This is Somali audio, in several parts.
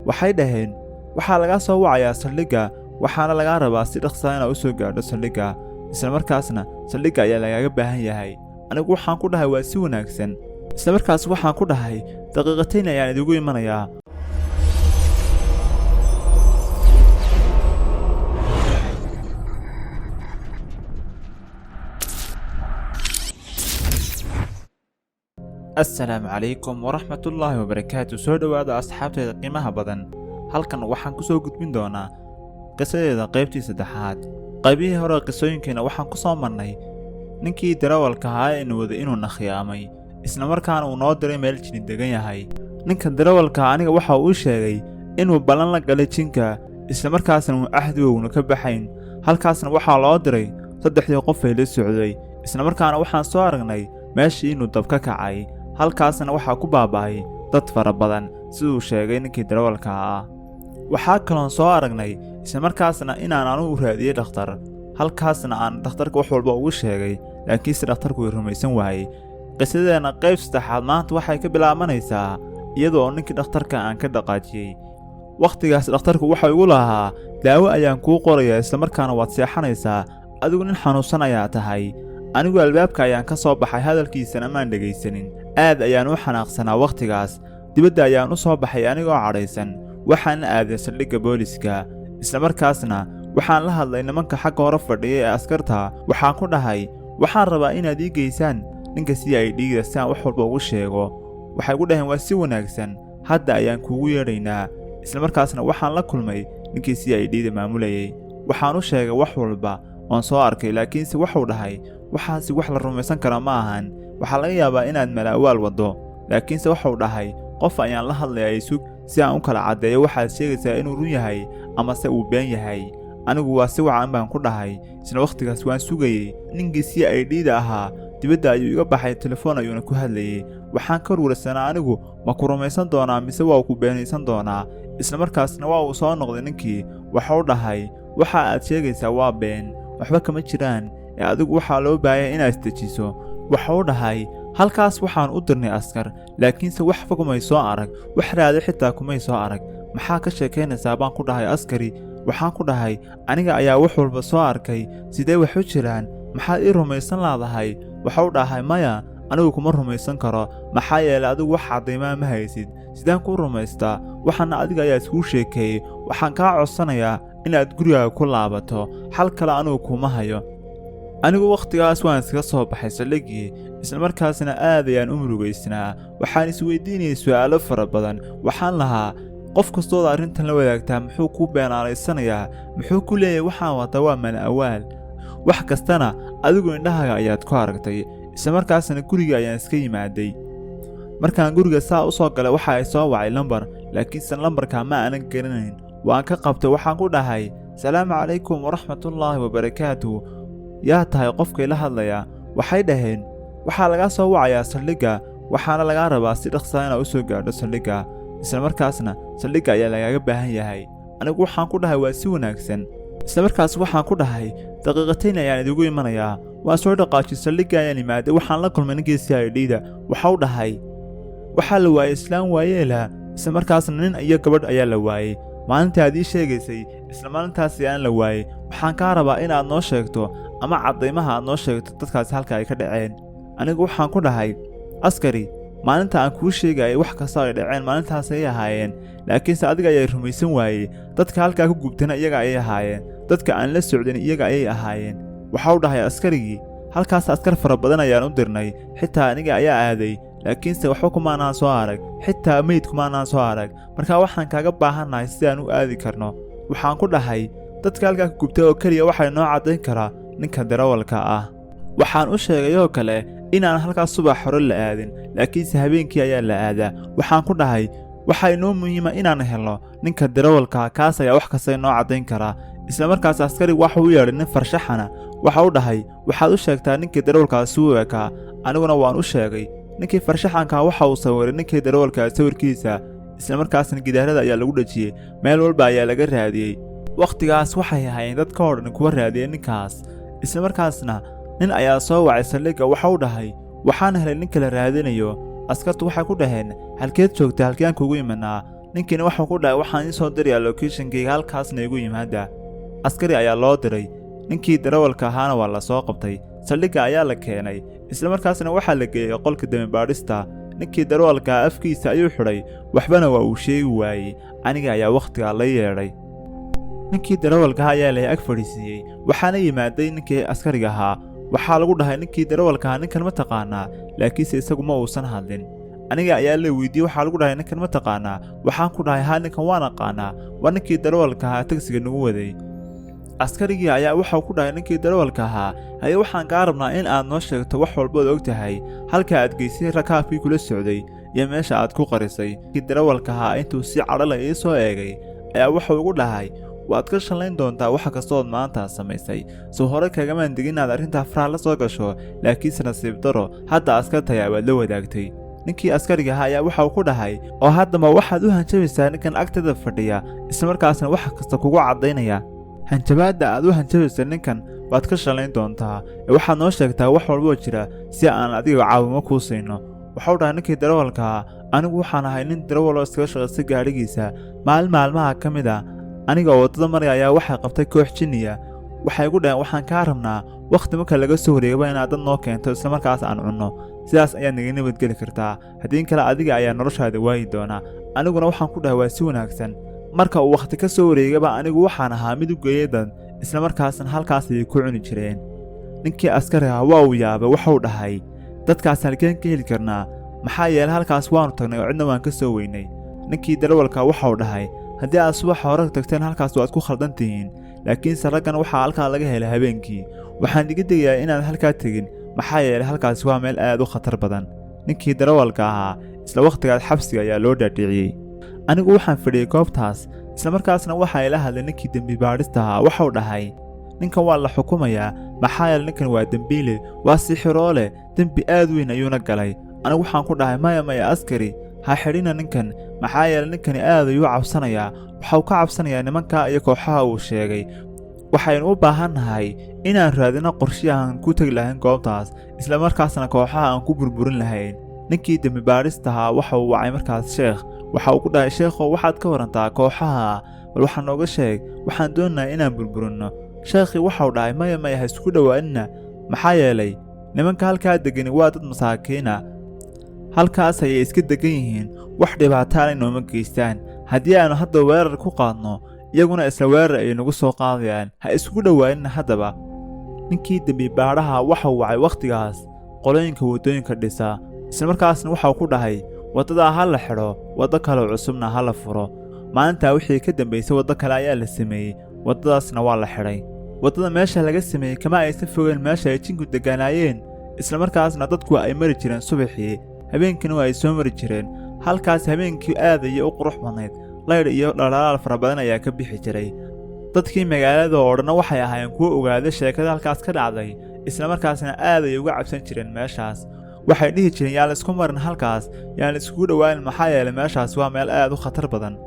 Waxay dhaheen waxaa lagaa soo wacayaa saldhigga, waxaana lagaa rabaa si dhaqsa inaad u soo gaadho saldhigga, isla markaasna saldhigga ayaa lagaaga baahan yahay. Anigu waxaan ku dhahay waa si wanaagsan. Isla markaas waxaan ku dhahay daqiiqatayn ayaan idigu imanayaa. Assalaamu calaykum waraxmatullaahi wabarakaatu. Soo dhowaada asxaabteeda qiimaha badan. Halkan waxaan ku soo gudbin doonaa qisadeeda qaybtii saddexaad. Qaybihii hore qisooyinkeena waxaan ku soo marnay ninkii darawalka ahaa ee waday inuu na khiyaamay, isla markaana uu noo diray meel jini degan yahay. Ninka darawalka aniga waxa uu sheegay inuu ballan la galay jinka, isla markaasna uu cahdigowna ka baxayn. Halkaasna waxaa loo diray saddexdii qof ee la socday, isla markaana waxaan soo aragnay meeshii inuu dab ka kacay. Halkaasna waxaa ku baaba'ay dad fara badan, siduu sheegay ninkii darawalka ahaa. Waxaa kaloon soo aragnay isla markaasna inaan anugu raadiyey dhakhtar, halkaasna aan dhakhtarka wax walba ugu sheegay, laakiinse dhakhtarku way rumaysan waayey. Qisadeenna qayb saddexaad maanta waxay ka bilaabanaysaa iyadoo ninkii dhakhtarka aan ka dhaqaajiyey. Wakhtigaas dhakhtarku waxa igu lahaa daawo ayaan kuu qorayaa, isla markaana waad seexanaysaa, adigu nin xanuunsan ayaa tahay. Anigu albaabka ayaan ka soo baxay, hadalkiisana maan dhegaysanin. Aad ayaan u xanaaqsanaa wakhtigaas. Dibadda ayaan u soo baxay anigoo cadhaysan, waxaana aaday saldhigga booliska. Isla markaasna waxaan la hadlay nimanka xagga hore fadhiya ee askarta. Waxaan ku dhahay waxaan rabaa inaad ii geysaan ninka CID-da si aan wax walba ugu sheego. Waxay ku dhaheen waa si wanaagsan, hadda ayaan kuugu yeedhaynaa. Isla markaasna waxaan la kulmay ninkii CID-da maamulayay. Waxaan u sheegay wax walba oon soo arkay, laakiinse wuxuu dhahay waxaasi wax la rumaysan kara ma ahan, waxaa laga yaabaa inaad malaawaal waddo. Laakiinse wuxuu dhahay qof ayaan la hadlayaa, isug si aan u kala caddeeyo waxaad sheegaysaa inuu run yahay amase uu been yahay. Anigu waa si wacan baan ku dhahay. Isla wakhtigaas waan sugayey. Ninkii CID-da ahaa dibadda ayuu iga baxay, telefoon ayuuna ku hadlayey. Waxaan ka warwarsanaa anigu ma ku rumaysan doonaa mise waa ku beenaysan doonaa. Isla markaasna waa uu soo noqday ninkii. Waxuu dhahay waxa aad sheegaysaa waa been, waxba kama jiraan, ee adigu waxaa loo baahaya inaad isdejiso. Waxuu dhahay halkaas waxaan u dirnay askar, laakiinse waxba kumay soo arag, wax raada xitaa kumay soo arag. Maxaa ka sheekaynaysaa baan ku dhahay askari. Waxaan ku dhahay aniga ayaa wax walba soo arkay, sidee wax u jiraan, maxaad ii rumaysan laadahay? Waxuu dhahay maya, anigu kuma rumaysan karo, maxaa yeelay adigu wax caddaymaa ma haysid, sidaan kuu rumaystaa? Waxaana adiga ayaa iskuu sheekeeyey. Waxaan kaa codsanayaa inaad gurigaaga ku laabato, xal kale anigu kuma hayo. Anigu wakhtigaas waan iskaga soo baxay saldhiggii, isla markaasna aad ayaan u murugaysnaa. Waxaan isweydiinayay su'aalo fara badan. Waxaan lahaa qof kastooda arrintan la wadaagtaa muxuu kuu beenaalaysanayaa, muxuu ku leeyahay waxaan wataa waa mala-awaal, wax kastana adigu indhahaaga ayaad ku aragtay. Isla markaasna guriga ayaan iska yimaaday. Markaan guriga saa u soo galay waxa ay soo wacay lambar, laakiinse lambarkaa ma aanan garanayn. Waan ka qabtay, waxaan ku dhahay salaamu calaykum waraxmatullaahi wabarakaatu, yaa tahay qofkay la hadlaya? Waxay dhaheen waxaa lagaa soo wacayaa saldhigga, waxaana lagaa rabaa si dhaqsa inaad u soo gaadho saldhigga, isla markaasna saldhigga ayaa lagaaga baahan yahay. Anigu waxaan ku dhahay waa si wanaagsan. Isla markaas waxaan ku dhahay daqiiqatayn ayaan idigu imanayaa. Waan soo dhaqaajiyey, saldhigga ayaan imaaday. Waxaan la kulmay ninkii CID-da. Waxau dhahay waxaa la waayey islaan waayeela, isla markaasna nin iyo gabadh ayaa la waayey maalintii aad ii sheegaysay, isla maalintaas ayaan la waayey. Waxaan kaa rabaa inaad noo sheegto ama caddaymaha aad noo sheegto dadkaasi halka ay ka dhaceen. Anigu waxaan ku dhahay askari, maalinta aan kuu sheegayay wax kasta ay dhaceen maalintaas ayay ahaayeen, laakiinse adiga ayaa rumaysan waayey. Dadka halkaa ku gubtana iyaga ayay ahaayeen, dadka aan la socdan iyaga ayay ahaayeen. Waxau dhahay askarigii halkaas askar fara badan ayaan u dirnay, xitaa aniga ayaa aaday, laakiinse waxba kumaanaan soo arag, xitaa meyd kumaanaan soo arag. Markaa waxaan kaaga baahannahay sidaan u aadi karno. Waxaan ku dhahay dadka halkaa ku gubtay oo keliya waxay noo caddayn karaa ninka darawalka ah. Waxaan u sheegay oo kale inaan halkaas subax hore la aadin, laakiinse habeenkii ayaa la aadaa. Waxaan ku dhahay waxaa inoo muhiima inaan helno ninka darawalka, kaas ayaa wax kasta inoo caddayn karaa. Isla markaas askarigu waxa u yeedhay nin farshaxana. Waxa u dhahay waxaad u sheegtaa ninkii darawalkaasi u ekaa. Aniguna waan u sheegay. Ninkii farshaxanka waxa uu sawiray ninkii darawalkaa sawirkiisa, isla markaasna gidaarada ayaa lagu dhejiyey, meel walba ayaa laga raadiyey. Wakhtigaas waxay ahaayeen dadka oo dhan kuwa raadiyey ninkaas. Isla markaasna nin ayaa soo wacay saldhigga. Waxa u dhahay waxaan helay ninka la raadinayo. Askartu waxay ku dhaheen halkeed joogta, halkeen kugu imanaa? Ninkiina waxuu ku dhahay, waxaan ii soo dirayaa locationkayga, halkaasna igu yimaada. Askari ayaa loo diray. Ninkii darawalka ahaana waa la soo qabtay, saldhigga ayaa la keenay, isla markaasna waxaa la geeyey qolka dembibaadhista. Ninkii darawalkaa afkiisa ayuu xidhay, waxbana waa uu sheegi waayey. Aniga ayaa wakhtigaa la yeedhay. Ninkii darawalkaha ayaa lay ag fadhiisiiyey, waxaana yimaaday ninkii askariga ahaa. Waxaa lagu dhahay ninkii darawalkaha, ninkan ma taqaanaa? Laakiinse isagu ma uusan hadlin. Aniga ayaa la weydiiyey. Waxaa lagu dhahay, ninkan ma taqaanaa? Waxaan ku dhahay, haa, ninkan waan aqaanaa, waa ninkii darawalka ahaa tagsiga nagu waday. Askarigii ayaa waxau ku dhahay ninkii darawalka ahaa, haye, waxaan kaa rabnaa in aad noo sheegto wax walbood og tahay, halka aad geysay rakaabkii kula socday iyo meesha aad ku qarisay. Ninkii darawalka ahaa intuu si cadhala ii soo eegay ayaa wuxuu ugu dhahay, waad ka shallayn doontaa wax kastood maanta samaysay. Soo hore kagamaan digin inaad arrintaa faraha la soo gasho, laakiinse nasiib daro hadda askartayaa waad la wadaagtay. Ninkii askariga ahaa ayaa waxa uu ku dhahay, oo haddaba waxaad u hanjabaysaa ninkan agtada fadhiya, islamarkaasna wax kasta kugu caddaynaya. Hanjabaadda aad u hanjabaysa ninkan waad ka shallayn doontaa, ee waxaad noo sheegtaa wax walboo jira si aan adiga caawimo kuu siino. Waxau dhahay ninkii darawalkaa, anigu waxaan ahay nin darawaloo iskaga shaqaysta gaadhigiisa. Maalin maalmaha ka mid a, aniga oo waddada maraya ayaa waxay qabtay koox jinniya. Waxay igu dhaheen, waxaan kaa rabnaa wakhti marka laga soo wareegaba inaad dad noo keento, islamarkaas aan cunno. Sidaas ayaad naga nabadgeli kartaa, haddii kale adiga ayaa noloshaada waayi doonaa. Aniguna waxaan ku dhahay, waa si wanaagsan. Marka uu wakhti ka soo wareegaba, anigu waxaan ahaa mid u geeyay dad, islamarkaasna halkaas ayay ku cuni jireen. Ninkii askariga waa uu yaabay. Waxau dhahay, dadkaas halkeen ka heli karnaa? Maxaa yeelay halkaas waannu tagnay oo cidna waan ka soo weynay. Ninkii darawalka waxau dhahay, haddii aad subaxa hore tagteen halkaas waad ku khaldan tihiin, laakiinse raggan waxaa halkaa laga helay habeenkii. Waxaan iga degayaa inaan halkaa tegin, maxaa yeelay halkaasi waa meel aad u khatar badan. Ninkii darawalka ahaa isla wakhtigaas xabsiga ayaa loo dhaadhiciyey. Anigu waxaan fadhiyey goobtaas, islamarkaasna waxaa ila hadlay ninkii dembi baadhista ahaa. Waxau dhahay, ninkan waa la xukumayaa, maxaa yeelay ninkan waa dembiile, waa sixiroole, dembi aad weyn ayuuna galay. Anigu waxaan ku dhahay, maya, maya, askari, ha xidhina ninkan, maxaa yeelay ninkani aad ayuu cabsanayaa. Waxau ka cabsanayaa nimanka iyo kooxaha uu sheegay. Waxaynu u baahan nahay inaan raadino qorshe aan ku tegi lahayn goobtaas, islamarkaasna kooxaha aan ku burburin lahayn. Ninkii dembi baadhistahaa waxa uu wacay markaas sheekh. Waxa uu ku dhahay, sheekhow, waxaad ka warantaa kooxaha? Bal waxaa nooga sheeg, waxaan doonayaa inaan burburinno. Sheekhii waxau dhahay, maya, maya, ha isku dhowaanina, maxaa yeelay nimanka halkaa degani waa dad masaakiina, halkaas ayay iska degan yihiin, wax dhibaataana nooma geystaan. Haddii aanu hadda weerar ku qaadno, iyaguna isla weerar ay nagu soo qaadayaan. Ha iskugu dhowaanina haddaba. Ninkii dembi baadhaha waxau wacay wakhtigaas qolooyinka waddooyinka dhisa, islamarkaasna waxau ku dhahay, waddadaa ha la xidho, waddo kaleo cusubna ha la furo. Maalintaa wixii ka dambaysay waddo kale ayaa la sameeyey, waddadaasna waa la xidhay. Waddada meesha laga sameeyey kama aysan fogeen meesha ay jinku degganaayeen, islamarkaasna dadku ay mari jireen subaxii, habeenkiina waa ay soo mari jireen. Halkaas habeenkii aad ayay u qurux badnayd, laydh iyo dhalaalaal fara badan ayaa ka bixi jiray. Dadkii magaalada oo dhanna waxay ahaayeen kuwo ogaada sheekada halkaas ka dhacday, islamarkaasna aad ay uga cabsan jireen meeshaas. Waxay dhihi jireen, yaan la isku marin halkaas, yaan la iskugu dhowaanin, maxaa yeelay meeshaas waa meel aad u khatar badan.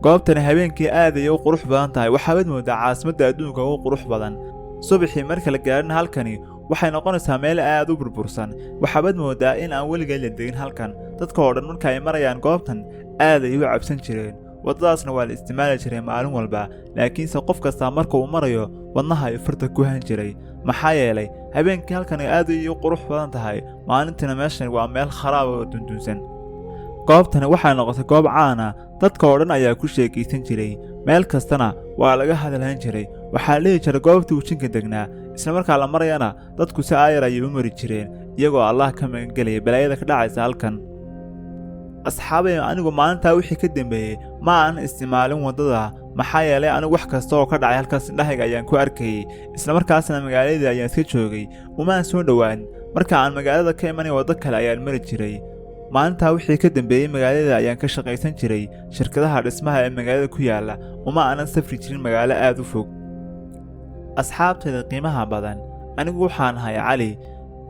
Goobtani habeenkii aad ayay u qurux badan tahay, waxaabad moodaa caasimadda adduunka ugu qurux badan. Subaxii marka la gaadhin halkani waxay noqonaysaa meel aad u burbursan, waxaabad moodaa in aan weligeed la degin halkan. Dadka oo dhan marka ay marayaan goobtan aad ay u cabsan jireen. Waddadaasna waa la isticmaali jiray maalin walba, laakiinse qof kastaa marka uu marayo wadnaha ay farta ku han jiray, maxaa yeelay habeenkii halkani aad ayay u qurux badan tahay, maalintiina meeshan waa meel kharaab oo dundunsan. Goobtani waxay noqotay goob caana, dadka oo dhan ayaa ku sheekaysan jiray, meel kastana waa laga hadalhan jiray. Waxaa dhihi jiray goobtii uu jinka degnaa. Isla markaa la marayana dadku si aayar ayay u mari jireen, iyagoo Allah ka magangelaya balaayada ka dhacaysa halkan. Asxaabay, anigu maalintaa wixii ka dambeeyey ma aanan isticmaalin waddada, maxaa yeelay anigu wax kasta oo ka dhacay halkaas indhahayga ayaan ku arkayey. Islamarkaasna magaaladii ayaan iska joogay, umaan soo dhowaan. Marka aan magaalada ka imanay, waddo kale ayaan mari jiray. Maalintaa wixii ka dambeeyey magaalada ayaan ka shaqaysan jiray shirkadaha dhismaha ee magaalada ku yaalla, uma aanan safri jirin magaalo aad u fog. Asxaabtayda qiimaha badan, anigu waxaan ahay Cali,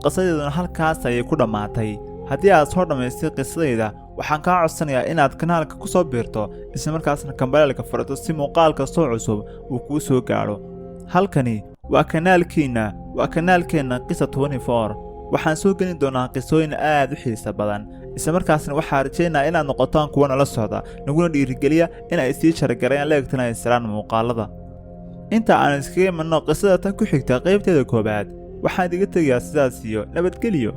qisadeeduna halkaas ayay ku dhammaatay. Haddii aad soo dhammaystay qisadayda, waxaan kaa codsanayaa inaad kanaalka ku soo biirto, islamarkaasna gambaleelka furato si muuqaal kastoo cusub uu kuu soo gaadho. Halkani waa kanaalkiinna, waa kanaalkeenna Qisa 24. Waxaan soo gelin doonaa qisooyin aad u xiisa badan. Isla markaasna waxaa rajaynaa inaad noqotaan kuwa nala socda, naguna dhiirigeliya in ay sii share-gareeyaan, like-tana ay saaraan muuqaalada. Inta aan iskaga imanno qisada tan ku xigta qaybteeda koowaad, waxaan idiga tegayaa sidaas iyo nabadgelyo.